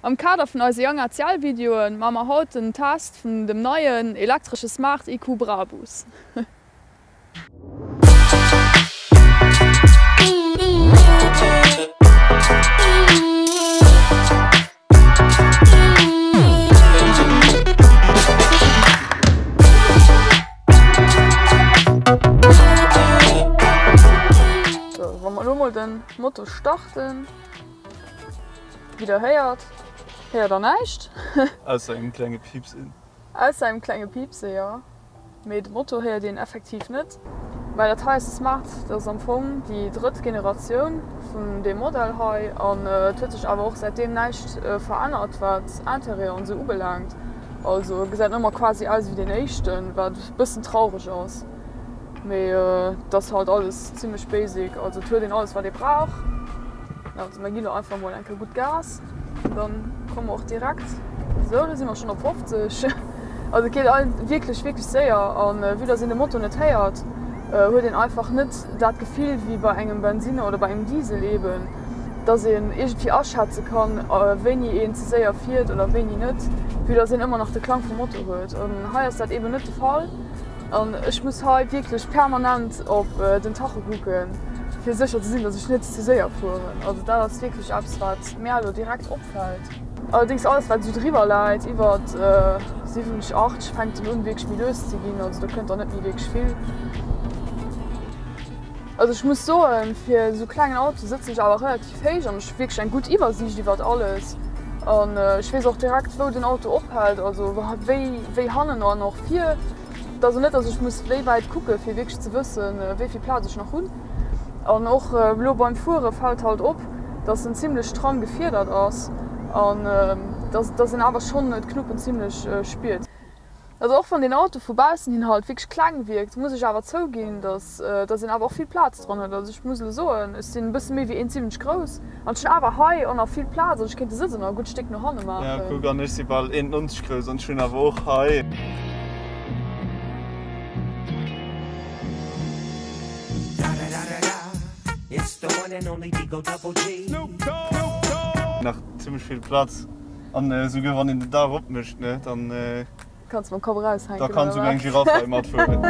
Am Kader vun eise Young ACL Videoen maa mer haut den Test vun dem neien elektresche Smart IQ Brabus. Sou, wa mer elo mol den Motor starten, wéi der héiert, héiert der näischt. Ausser engem klenge Piipsen. Ausser engem klenge Piipsen, jo. Mee de Motor héiert een effektiv net. Well dat hei ass de Smart, dat ass am Fong déi drëtt Generatioun vun deem Modell hei an et huet sech awer och säitdeem näischt verännert wat Interieur an esou ubelaangt. Also gesäit ëmmer quasi aus ewéi deen éischten, wat e bëssen traureg ass. Mee et ass halt alles zimmlech basic, also et huet een alles wat ee brauch. Also mer ginn elo einfach mol eng Kéier gutt Gas an dann komme mer och direkt, esou do si mer schonn op 50. Also et geet wierklech wierklech séier an vue dass een de Motor net héiert, huet een einfach net dat Gefill wéi bei engem Bensinner oder bei engem Diesel eben, dass een iergendwéi aschätze kann wéini een ze séier fiert oder wéini net, vue dass een ëmmer nach de Klang vum Motor huet. An hei ass dat eben net de Fall. An ech muss hei wierklech permanent op den Tacho kucken, fir sécher ze sinn, dass ech net ze séier fueren. Also dat ass wierklech eppes, wat mär elo direkt opfält. Allerdéngs alles, wat esou driwwer läit, iwwer 70, 80, fänkt en un wierklech méi lues ze ginn. Also do kënnt dann net méi wierklech vill. Also ech muss soen, fir esou klengen Auto sëtzen ech awer relativ héich an ech hu wierklech eng gutt Iwwersiicht iwwert alles an ech weess och direkt wou den Auto ophält, also wéi wéi hannen an och vir. Et ass net, datt ech muss wéi wäit kucke fir wierklech ze wëssen, wéi vill Plaz ech nach hunn. An och elo beim Fuere fält halt op, datt en zimlech stramm gefiedert ass an datt datt een awer schonn d'Knuppen zimlech spiert. Also och wann deen Auto vu baussen hin halt wierklech kleng wierkt, muss ech awer zouginn, dass dass een awer och vill Plaz dran huet. Also ech muss elo soen, ech sinn e bësse méi wéi 1,70 grouss an ech hunn awer hei och nach vill Plaz. Also ech kéint de Sëtz och nach e gutt Stéck no hanne maachen. Ja kuck, an ech si bal 1,90 grouss an ech hunn awer och hei. Nach zimmlech vill Plaz. An esouguer wann een den Daach opmécht, ne, dann. Kanns mam Kapp eraushänken. Da kann esouguer eng Giraff hei matfueren.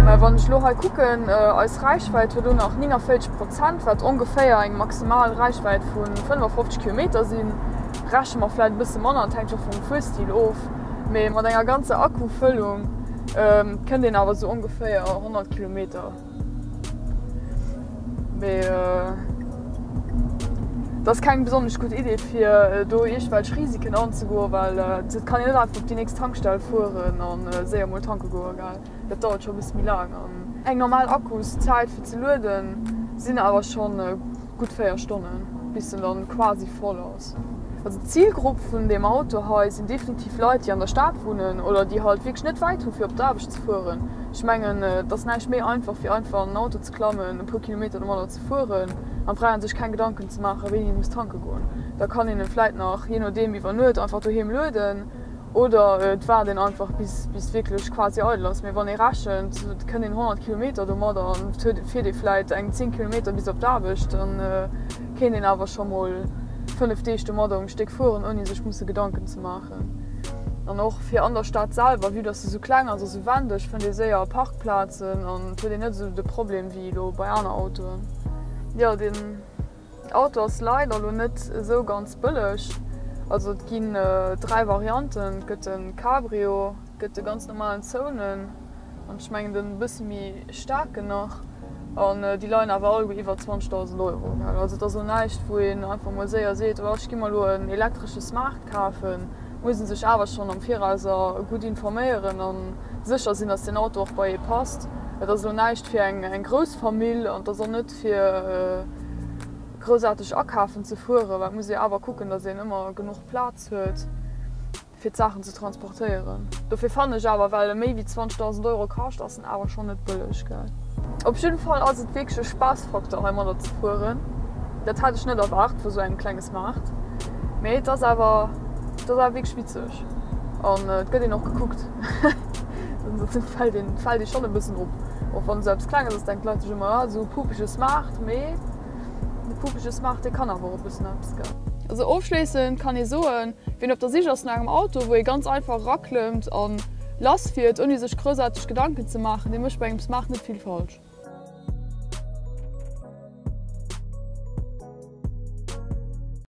Mä wann ech elo hei kucken, eis Räichwäit huet elo nach 49 Prozent, wat ongeféier eng maximal Räichwäit vu 55 Kilometer sinn. Rechne mer vläit e bësse manner, et hänkt jo vum Fuerstil of, mee mat enger ganzer Akkufëllung kënnt een awer esou ongeféier 100 Kilometer. Mee et ass keng besonnesch gutt Idee fir do iergendwelch Risiken anzegoen, well et kann een net einfach op déi nächst Tankstell fueren a séier mol tanke goen, gell. Dat dauert scho e bësse méi laang. An eng normal Akkuszäit fir ze lueden sinn awer schonn gutt 4 Stonnen, bis en dann quasi voll ass. Also d'Zilgrupp vun deem Auto hei sinn definitiv Leit, déi an der Stad wunnen oder déi halt wierklech net wäit hu fir op d'Aarbecht ze fueren. Ech mengen, et ass näischt méi einfach wéi einfach an en Auto ze klammen, e puer Kilometer domadder ze fueren an brauch een sech keng Gedanken ze maachen, wéini ee muss tanke goen. Da kann een en vläit nach, jee nodeem, iwwer Nuet einfach doheem lueden. Oder et waart een einfach bis bis wierklech quasi eidel ass. Mee wann ee rechent, et kënnt een 100 Kilometer domadder an et huet fiert ee vläit eng 10 Kilometer bis op d'Aarbecht, dann kéint een awer scho mol 5 Deeg domadder um Stéck fueren, ouni sech musse Gedanken ze maachen. An och fir an der Stad selwer, vue dass se sou kleng ass a sou wendeg, fënnt ee séier Parkplazen an et huet een net esou de Problem wéi elo bei aner Autoen. Jo, deen. Auto ass leider elo net esou ganz bëlleg. Also et ginn 3 Varianten, et gëtt de Cabrio, et gëtt de ganz normalen Zone an ech mengen den bëssi méi staarken nach. An déi leien awer alleguer iwwer 20.000 Euro. Also et ass elo näischt wou een einfach mol séier seet, oh ech gi mer elo en elektresche Smart kafen. Muss ee sech awer schonn am Virauser gutt informéieren a sécher sinn, datt deen Auto och bei ee passt. Et ass elo näischt fir eng grouss Famill an et ass och net fir groussaarteg akafen ze fueren, well et muss ee awer kucken, datt een ëmmer genuch Plaz huet, fir d'Saachen ze transportéieren. Dofir fannen ech awer, well e méi wéi 20.000 Euro kascht, ass en awer schonn net bëlleg, gell. Op jidde Fall ass et wierklech e Spaassfaktor heimadder ze fueren. Dat hat ech net erwaart vu sou engem klenge Smart, mee et ass awer. dat ass awer wierklech witzeg an et gëtt een och gekuckt. Et fält een, fält ee schonn e bëssen op. Och wann esou eppes Klenges ass, denken d'Leit sech ëmmer, ah esou e pupege Smart, mee de pupege Smart, dee kann awer och e bëssen eppes, gell. Also ofschléissend kann ee soen, wien op der Sich ass no engem Auto, wou ee ganz einfach eraklëmmt an lass fiert, ouni sech groussaarteg Gedanken ze maachen, dee mécht bei engem Smart net vill falsch.